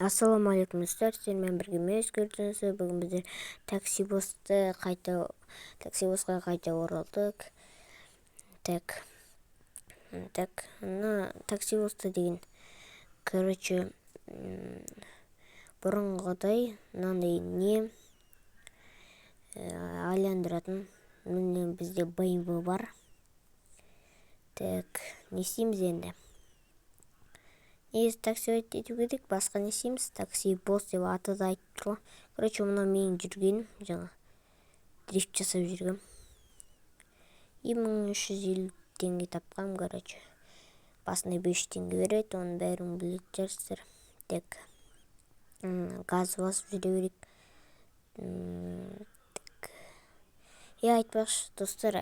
Ассалаумағалейкум, достар! Сіздермен бірге мен, Өзгертіңізі. Бүгін біздер Такси Боссты қайта, Такси Боссқа қайта оралдық. Так, так, мына Такси Боссты деген, короче, бұрынғыдай мынандай не айландыратын. Міне, бізде БМВ бар. Так, не істейміз енді? Негізі таксовать ету керек, басқа не істейміз? Такси Босс деп аты да айтып тұр ғой. Короче, мынау менің жүргенім, жаңа дрифт жасап жүргем и 1350 теңге тапқам. Короче, басында 500 теңге береді, оның бәрін білетін шығарсыздар. Так, газ басып жүре берейік. Так, е, айтпақшы, достар,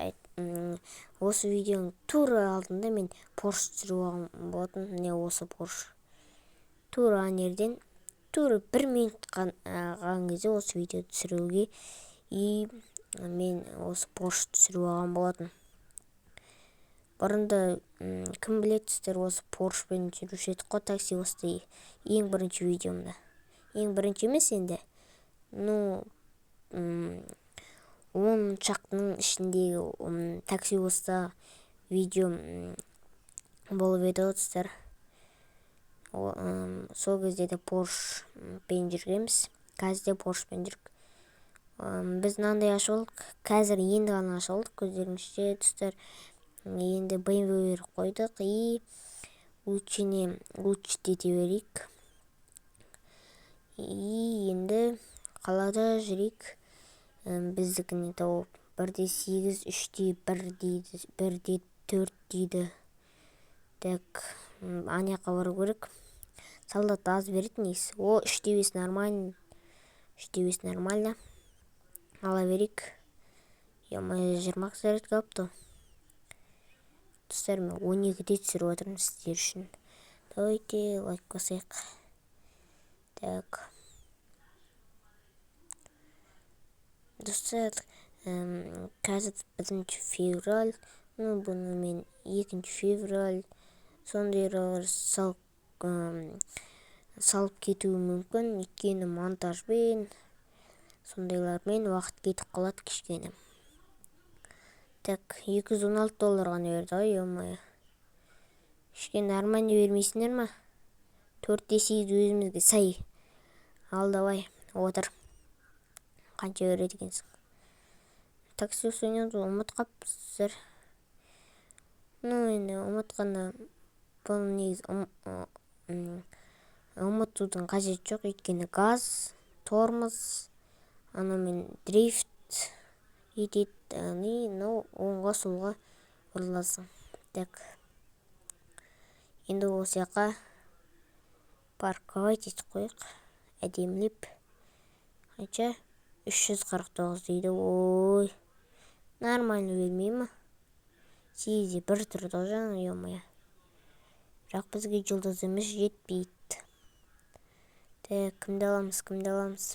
осы видеоның тура алдында мен Порш түсіріп алған болатын. Міне, осы Порш. Тура ана жерден тура бір минут қалған кезде осы видео түсіруге и мен осы Порш түсіріп алған болатын. Бұрында, кім біледі, сіздер, осы Поршпен жүруші едік қой Такси Боссты ең бірінші видеомда. Ең бірінші емес енді, ну, 10 шақтының ішіндегі Такси Босста видео болып еді ғой, достар. Сол кезде де Поршпен жүргенбіз, қазір де Поршпен жүрік. Біз мынандай ашып алдық, қазір енді ғана ашып алдық, өздеріңізше, достар. Енді БМВ беріп қойдық и улучшение, улучшить ете берейік. И енді қалада жүрейік. Біздікіне тауып 1,8, 3,1 дейді, 1,4 дейді. Так, ана жаққа бару керек. Солдат аз береді негізі. О, 3,5 нормально, 3,5 нормально, ала берейік. Е, 20 зарядка алыпты. Достар, мен 12-де түсіріп жатырмын сіздер үшін. Давайте лайк басайық. Так, достар, қазір 1 февраль. Ну, бұны мен 2 февраль сондайлар салып кетуім мүмкін, өйткені монтажбен, сондайлармен уақыт кетіп қалады кішкене. Так, 216 доллар ғана берді ғой, е-мое. Кішкене нормально бермейсіңдер ма? 4,8 өзімізге сай. Ал, давай, отыр. Қанша береді екенсің? Такси ойнауды ұмытып қалыпсыздар. Ну, енді ұмытқанда, бұны негізі ұмытудың қажеті жоқ, өйткені газ, тормоз, анаумен дрифт етеді и мынау оңға, солға бұрыласың. Так, енді осы жаққа парковать етіп қояйық әдемілеп. Қанша? 349 дейді. Ой, нормально бермей ма? 8,1 тұрды ғой жаңа, е-мое. Бірақ бізге жұлдызымыз жетпейді. Так, кімді аламыз, кімді аламыз?